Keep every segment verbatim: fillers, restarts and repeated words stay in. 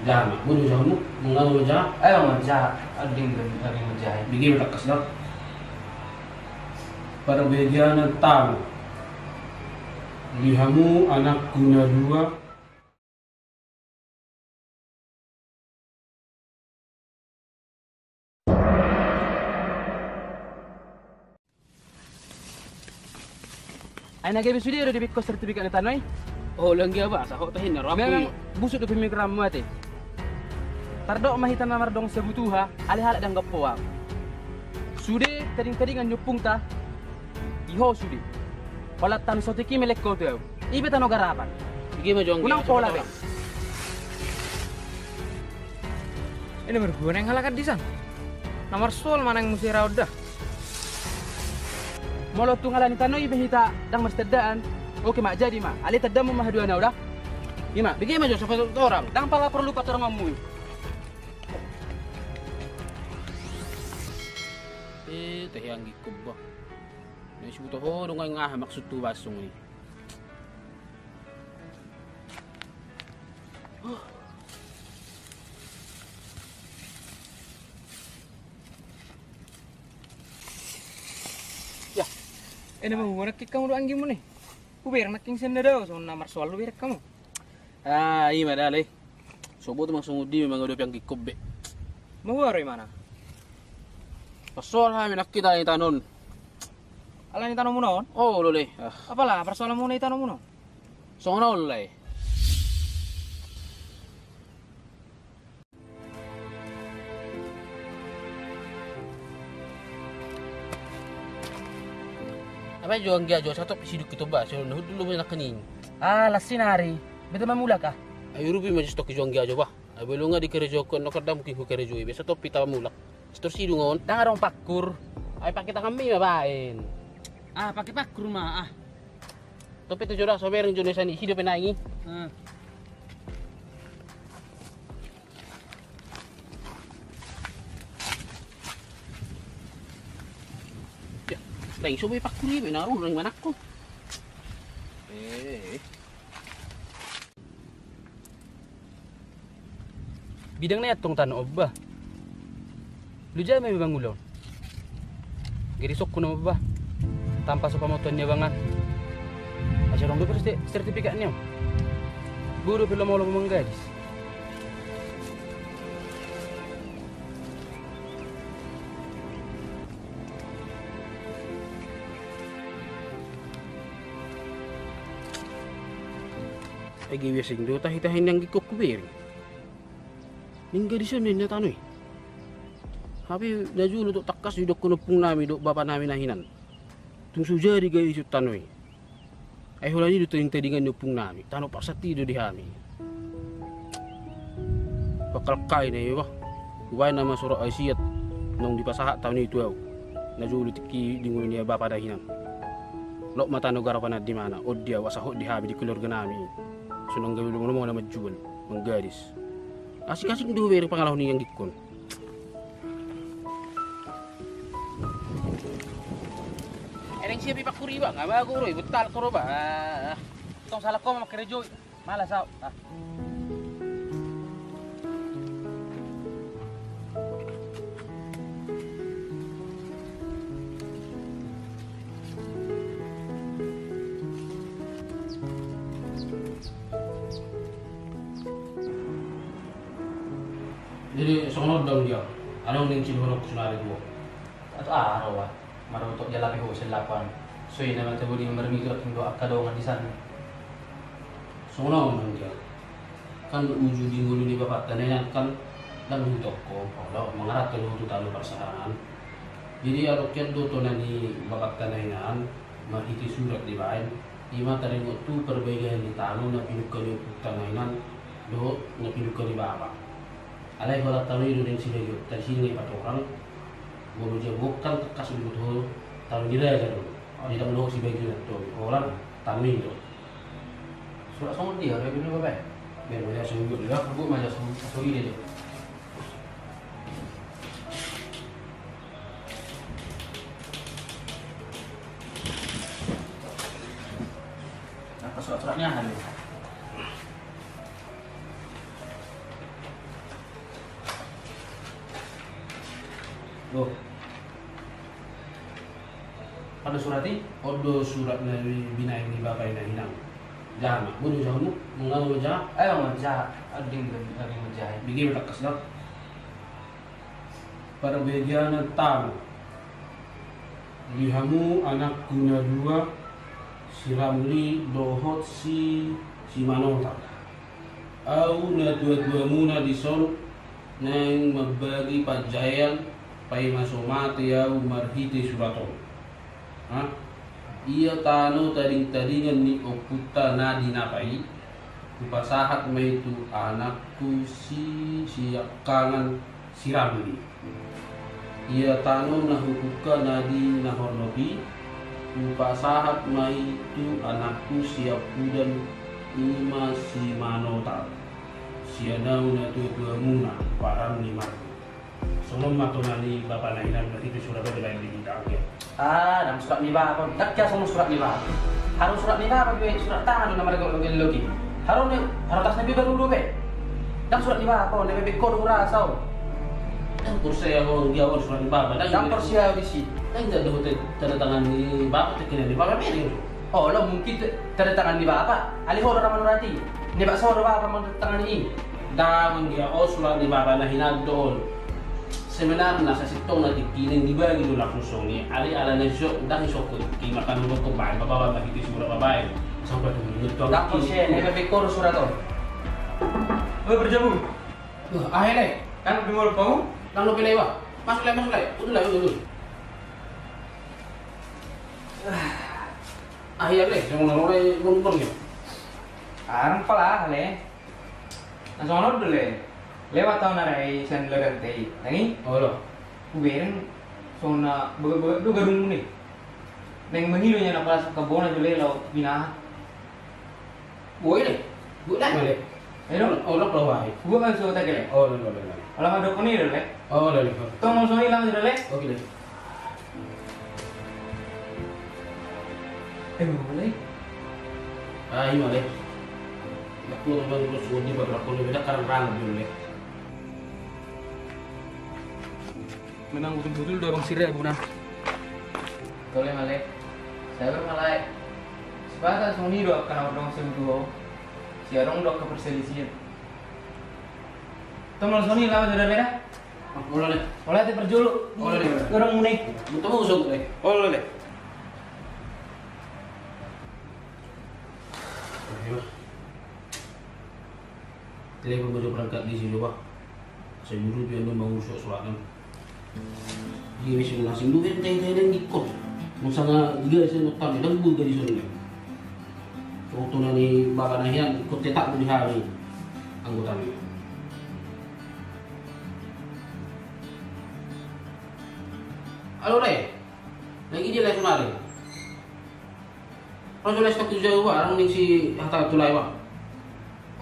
Jaha ma, bodo jahamu, mangalo ma jaha. Ayo ma jaha, ading, ading ma jaha. Bege ma tangkas da. Parbagianan tano. Di hamu anakku na dua. Ai na gabe sude do dibege ho sertifikat ni tano i? Oh, lagi apa? Sahok tahin na roh. Memang busuk do pemikiranmu ate. Tardok ma hita na mardongan sabutuha, alai halak dang gappoang. Sude tading-tadingan ni ompungta, di ho sude. Holan tano saotik i melek ho tu au. Iba tano garapan. Bege ma jo anggi. Unang pola be. Ina marguna naeng halakan disan. Na marsoal ma naeng muse raon da. Molo tung ala ni tano i be hita dang martandaan. Oke ma, jadi ma. Alai tandamu ma haduan au da. Ima, bege ma jo sapa torang. Dang pala porlu patorangonmu i. Eh, tahe anggikku bah. Na sibuto ho do nga aha maksud tu basung i. Ya, ena mau nangkin hamu do anggimu ni. Hubereng nangkin sian na dao, songon na marsoal do hubereng hamu. Ah, ima da ale. So boto ma songon dia mangadopi anggikku be. Mau ro imana? Marsoal hami nangkin ala ni tano on. Ala ni tanomuna on? Oh, olo le. Ah. Apala parsoalanmuna i tanomuna on? Songon on le. Apa jo anggi ajo, satop siduk kita bah, so na hudul lu nangkin. Ah, las sinari. Beta mamulak ah. Ayo rupi ma jo stok jo anggi ajo bah. Ai bolo nga di karejo ko, no kadang mungkin ku karejo i, biasa topi ta mulak. Sitor sidung on. Dang adong pakkur. Ai pake tangan mi ma baen. Ah, pake pakkur ma ah. Topi tu joda so bereng jo na sani, sido pe naeng i. Hmm. Ya, naeng so be pakkur i be na ro naeng manakko. Eh. Bidang na i antong tano on bah. Loja ma iba mangula on. Gadis on hona bah. Tanpa so pamotoan ni abangan. Asa adong do pe sertifikat ni on. Bodo pe lomo-lomo manggadis. Ege biasa indo tahi-tahi ni anggikku hubereng. Ning gadis on ninna tano i. Hape na jolo do tangkas didokkon ompung nami dohot bapa nami na hinan. Tung so jadi gadis on tano i. Ai holan i do tading-tadingan ni ompung nami, tano parsat i do di hami. Pakalkai na i bah. Hubaen nama surat wasiat naung dipasahat tano i tu au. Na jolo tingki di ngolu ni bapa na hinan. Lot ma tano garapan an di mana, on di au asa hot di hami di keluarga nami. So nang gabe lomo-lomo na manjual, manggadis. Asing-asing do hubereng pangalaho ni anggikku on. Ereng siap i pakkur i bah, nga bago ro i, betal ko ro bah. Ah, tong salah ko ma mangkarejo i. Malas au. Ah. Jadi songon on do dia. Adong ning sidohononku sonari tu ho. Atau ah, ro bah. Marotok jala pe ho sian lapo an. So i na ma tabo di marmitu nangkin do angka dongan di san. Songon on do dia. Kan uju di ngolu ni bapanta na hinan kan dang hutokko, olo, mangaranto do tu tano parsarangan. Jadi adong hian do tona ni bapanta na hinan, marhite surat dibaen, ima taringot tu parbagian ni tano na pinungka ni ompunta na hinan, dohot na pinungka ni bapa. Alai holan tano i do deng sibagion, tadi sini ngai patorang, molo jabu on kan tangkas diboto ho tano ni raja do. Jadi dang dohot sibagion antong, holan tano i do. Surat songon dia, ro i bini bapak. Biar ma dia songon dia, buat ma dia songon, songon dia. Apa surat-suratnya ada? Boh. Aha do surat i? On do surat na binaen ni bapa i na hinan. Jaha ma, boi do jaha hamu? Molo nga boi jaha? Ayo, nga jaha. Ading, ading, jaha. Bege ma tangkas da. Parbagianan tano. Di hamu anakku na dua, si Ramli dohot si, si Manotar. Ahu natuatuamuna dison naeng mambagi panjaean paima so mate ahu marhite surat on. Ha? Ia tano tadingtadingan ni ompunta na di Napa i, hupasahat ma i tu anakku si, siangkangan si Ramli. Ia tano na hupungka na di na hornop i, hupasahat ma i tu anakku siampudan, i ma si Manotar, sian ahu natuatuamuna, paran ni marga. Songon on ma tona ni bapa na hinan, berarti tu surat on dibaen di hita, oke. Ah, ndang surat ni bapa, ndang kira songon surat ni bapa. Haru surat ni bapa be, surat tangan do na marga logi-logi. Haru ni, haru tas na be baru do be. Ndang surat ni bapa on, na be ko do hurasa on. Ndang porsea ho, dia on surat ni bapa, ndang. Ndang porsea ho disi. Ndang, ndang do tanda tangan ni bapa, tanda tangan ni bapa be. Olo, mungkin tanda tangan ni bapa. Alai ho do ra manurati. Ni bakso do bapa manurati tangan i. Ndang, dia on surat ni bapa na hinan do on. Sebenarna sasintongna tingki naeng dibagi do langsung songon i, alai ala na so ndang isongkon tingki, maka nunga tong baen bapa, bapa marhite surat baen. Sampai tu nunga tong. Ndang porsea, na be ko do surat on. Oi, berjabu. Wah, ahe le. Kan di mol pau? Ndang dope le, wah. Masuk le, masuk le. Udah le, udah, udah. Ahe le, songon on le, gondor le. Arang pala le. Na songon on do le. Lewat ahu na rai sian ladang te i, tangi? Olo. Hubereng songon na beget-beget do gadungmuna i. Naeng mangido nian apala sian kabona jo le laho binahat. Boi le. Boi le. Ayo dong. Olo, olo, olo. Boi ma so tagi le. Olo, olo, olo. Ala ma dokon i do le. Olo, olo. Tong molo songon i laho jo le. Oke le. Eh, mama le. Ah, ima le. Aku nonton terus, gua di bakal aku lebih dah karang-karang dulu le. Menang butul-butul do abang sira ya, Buna. Tole ma le. Sabar ma le. Sepakat songon i do angka na mardongan sahutu ho. Sian adong do angka perselisihan. Tong molo songon i laho jo da beda. Olo le. Olo ate parjolo. Olo le. Orang mune. Butuh musuh le. Olo le. Telepon ma jo perangkat disi jo bah. Sai buru pian do mangurus surat-surat an. Iya, wis, na singgu kan tai-tai dan ikut. Masa nga juga saya nonton dan buka di sana. Waktu nani bapa na hian ikut tetap di hari anggota ni. Alo le. Lagi dia le sonari. Olo le, stok tu jauh bah, arang ning si hata tu lai bah.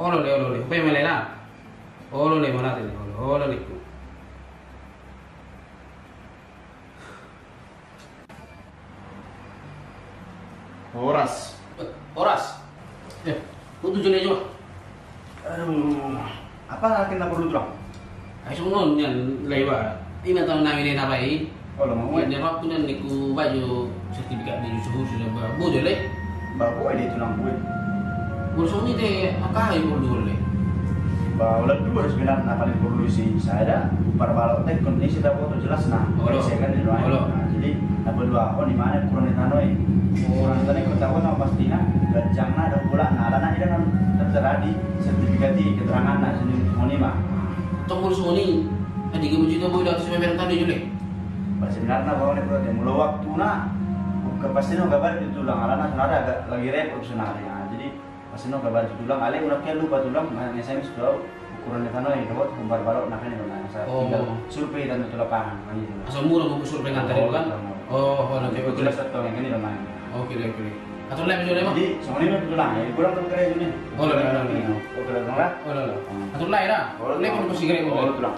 Olo le, olo le. Upai ma le na. Olo le, mana tadi? Olo, olo le ku. Horas. Eh, horas. Eh, lu tujuh aja bah. Aduh, apa lagi na porlu tulang? Ai songon on nian le bah. Ima taon nami na baen. Olo ma. Nian waktu nian ningku baen jo sertifikat ni suhut sudah bah. Boi do le. Bah, boi do tulang, boi. Molo songon i te, aha i porlu le? Bah, olo dua sebenarna paling porlu isi. Sada, parbalok tekon ni sida boto jelasna. Olo. Isi kan di doa. Olo. Nah, jadi na paduahon, i ma ukuran ni tano i. Ukuran ni tano i, kota-kota pastina, ganjangna dohot bolakna, alana i kan tertera di sertifikat i, keteranganna, sini, songon i ma. Tong molo songon i, adi ge mujita boi do, asa memang tano i jo le. Bah, sebenarna bah, on, molo waktuna, pasti nunga gabar di tulang, alana sonari agak lagi repot sonari. Nah, jadi pasti nunga gabar di tulang, alai unang hian lupa tulang, ma-S M S tu au, ukuran ni tano i dohot hombar balokna kan i do, nah, asa tinggal survei tano tu lapangan, kan i do. Asa mura ma survei ngantar i kan? Oh, olo, oke, oke. Jelas satu kan i do, nah. Oke, oke. Atur le, jo le ma. Jadi songon i ma tulang, ya, kurang tu kere ini. Olo le, olo le. Oke, olo le. Olo le. Atur le, ya. Olo le, pun pasti kere. Olo tulang.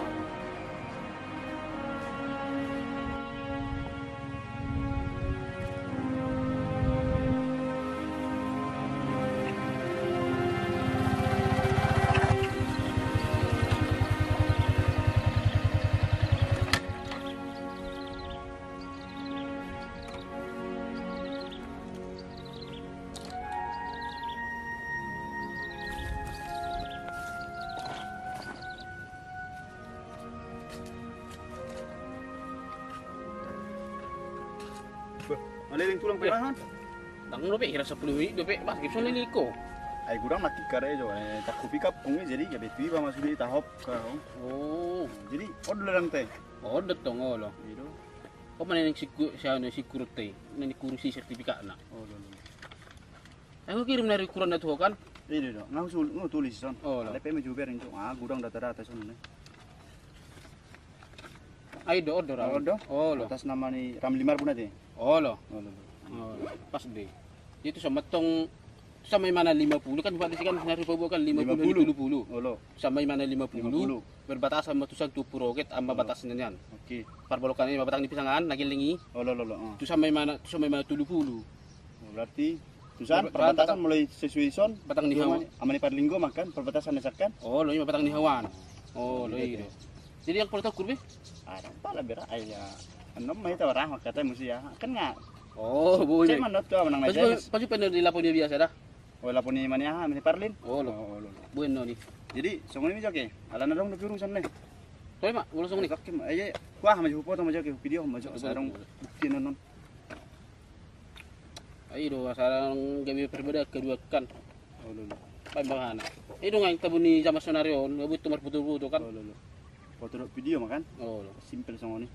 Maleleng tulang pe bahan. Ndang dope, hira sampulu menit dope, bah, gipson leleng ho. Ai godang na tingkar i jo, eh, tarkopi kampung i, jadi gabe tu iba ma sude tahop ka ho. Oh. Jadi on do ladang te. On do tong, olo. Iya do. Ho manang singku-, sian singkuron te, na ningkuru i sertifikatna. Olo, olo. Ai hukirim nari ukuranna tu ho kan? Iya do, nga husul-, nga hutulis son. Olo. Alai pe ma jo bereng tu, ah, godang data-data son ne. Ai do, on do ram. On do? Olo. Atas nama ni ram lima ribu na te? Olo. Olo, olo. Olo. Pas do i. Jadi tu son ma tong, tu son ma imana lima puluh kan, hupadesikon na ribu kan lima puluh, lima puluh. Tolu puluh. Olo. Tu son ma imana lima puluh. Lima puluh. Perbatasan ma tu son tu Puroget, ama batasna nian. Oke. Parbalokan i ma batang ni pisang an, na gelleng i. Olo, olo, olo, ah. Tu son ma imana, tu son ma imana tolu puluh. Oh, berarti tu son, perbatasan mulai sesuai son, batang ni hawan. Ama ni parlinggoman kan, perbatasan na sian kan? Olo, ima batang ni hawan. Olo, i do. Jadi yang perlu tahu kurbe? Ah, ndang pala bera, ai ya. Enom ma hita orang, kata musi ya. Kan nga. Oh, boleh. Saya manot tu ama nang na jelas. Pasupaen do di lapo ni biasa da. Oh, lapo ni ama ni aha, ama ni parlin? Olo. Olo, olo. Boi annon i. Jadi songon i ma jo, oke. Alana adong dope urusan ne. Toe ma, molo songon i. Oke ma, iya, iya. Wah, ma jo hupoto ma jo, oke, video ma jo. Asa adong bukti annon. Ai do, asa adong gabe perbedaan keduakan. Olo, olo. Baen bahana. I do nga tabo ni zaman sonari on, nga buat tu marfoto-foto kan. Olo, olo. Foto dohot video ma kan? Olo. Simpel songon i.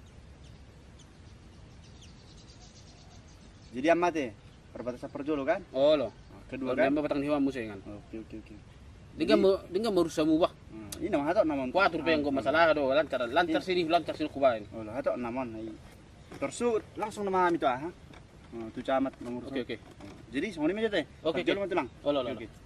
Jadi ama te, perbatasan parjolo kan? Olo. Nah, kedua kan? Ama batang ni hawan muse kan? Oke, oke, oke. Denggan mo, denggan mo urusanmu bah. Nah, i nama hatop nama. Kuatur pe anggo masalah do, lancar, lancar sini, lancar sini hubaen. Olo, hatop nama on, i. Torsu langsung nama ami tu aha. Nah, tu camat mangurus. Oke, oke. Jadi songon i ma jo te. Oke, oke. Parjolo ma tulang. Olo, olo. Oke, oke.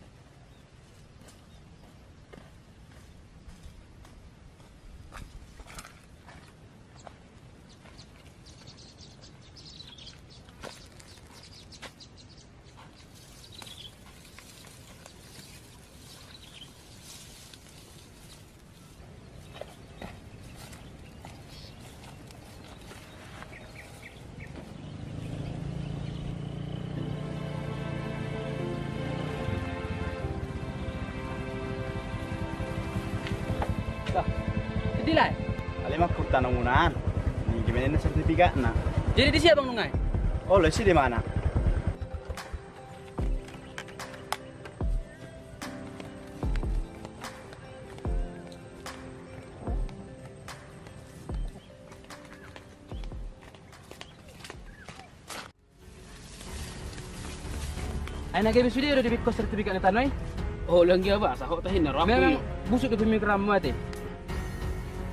Dah. Jadi lah. Ale ma hutana muna an. Ni gimana sertifikatna? Jadi disi abang nungai? Oh, lo si di mana? Ai na gabe sude do dibaen ho sertifikat ni tano i? Oh, lagi apa? Sahok tahin na rohakku. Memang i busuk do pemikiranmu ate.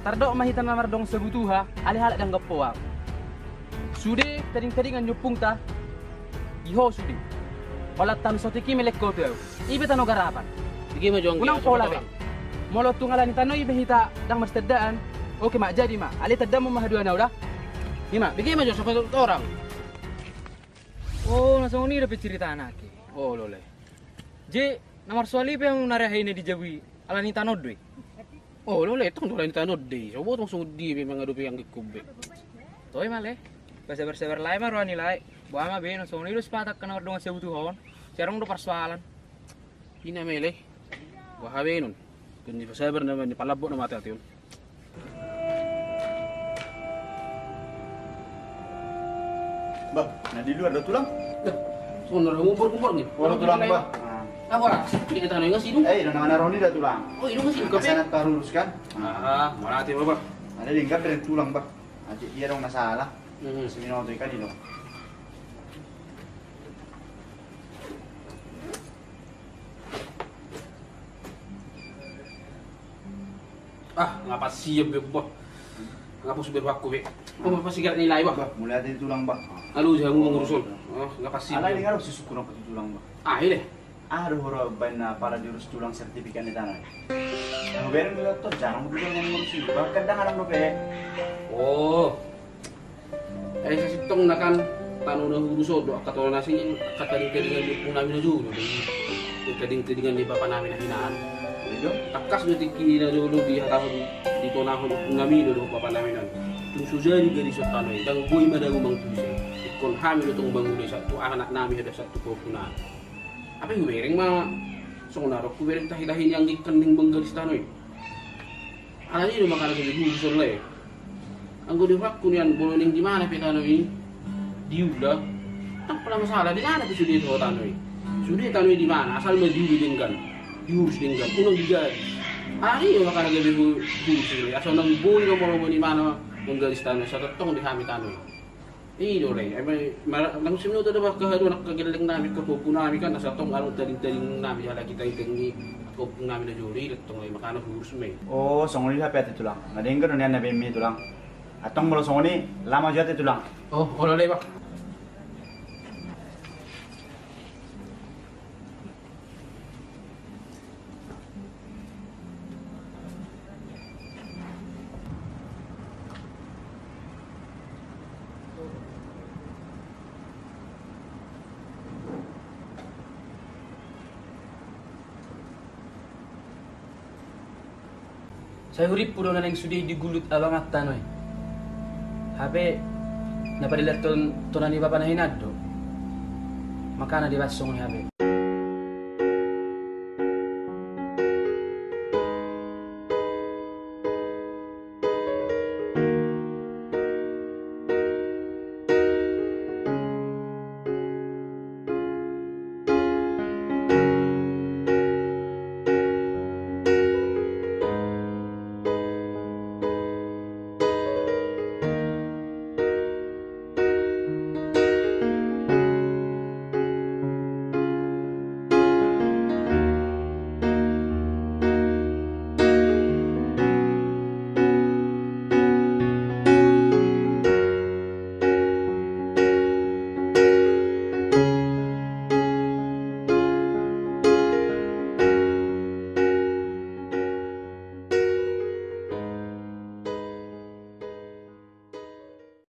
Tardok ma hita na mardongan sabutuha, ale halak dang gappo au. Sude tading-tadingan ni ompungta, di ho sude. Holan tano saotik i melek ho tu au. Iba tano garapan. Bege ma jo anggia. Unang pola be. Molo tung ala ni tano i be hita dang marsitandaan, oke ma, jadi ma. Ale tandamu ma haduan au da. Ima, bege ma jo sopa torang. Oh, na songon i dope ceritana ake. Oh, lole. Je, na marsoal i pe au na rehe i na di jabu i. Ala ni tano do i. Oh, lole, tong do ala ni tano do i. Sobo tong songon dia pe mangadopi anggiku be. Toe ma le. Pasabar-sabar lae ma roha ni lae. Boha ma be, na songon i do sipata angka na mardongan sabutuha on. Sai adong do parsoalan. Ina mele. Boha be non. Tun ni pasabar nama ni palambok nama ate-ate on. Bah, na di luar do tulang? Dah, songon na ngumpul-ngumpul ni. Olo tulang bah. Apa? Ini tanah yang ngasih dong. Eh, ina nama na roha ni da tulang. Oh, ina ngasih dong. Kasanat parurus kan? Ah, mana ate bah. Ada lingkar dari tulang bah. Atik dia dong na salah. Seminoto ikan i do. Ah, nga pasiam be bah. Nga pos be rohakku be. Apa pasti galak nilai bah. Bah, mulai ate tulang bah. Alu jamu mangurus on. Oh, nga pasiam. Alai dengar si syukur apa tu tulang bah. Ah, ile. Ah, do hura baen na pala diurus tulang sertifikat ni tano i. Au bereng do to jarang do tulang mangurusi. Bahkan dang adong dope. Oh. Ai sasintongna kan tano na huurus on do angka tano na asing, angka tading-tadingan ni ompung nami na jolo do. Tading-tadingan ni bapa nami na hinan. Tangkas do tingki na jolo dihatahon, ditonahon ompung nami do dohot bapa nami na. Tung so jadi gadis on tano i, dang boi ma dabu mangtuse. Ingkon hami do tong mangula i sahat tu anak nami, hape sahat tu pahompu nami. Hape hubereng ma songon na ro hubereng tahi-tahi ni anggi kan ning manggadis tano i. Alani do makana so dihubu son lae. Anggo di rohakku nian molo ning di mana pe tano i diula, Ndang pola masalah, di mana pe sude tu tano i. Sude tano i di mana, asal ma diulu denggan. Diurus denggan, unang digadis. Ari i makana gabe hu-, hurus i. Asa unang boi lomo-lomo ni mana manggadis tano, asa tongtong di hami tano i. I do, Rai. Ai ma-, ma-, nang sinoto do bah haduan angka gelleng nami, angka pahompu nami kan, asa tong adong tading-tading nami, jala hita i tenggi, angka ompung nami na jolo i, tong i makana hurus ma i. O, songon i do hape ate tulang. Na denggan do nian na baenmi tulang. Antong molo songon i, laho ma jo ate tulang. O, olo, Rai, bah. Sai hurippu do na naeng sude i di gulut abang an tano i. Hape na padalehon tona ni bapa na hinan do. Makana dibahen songon i hape.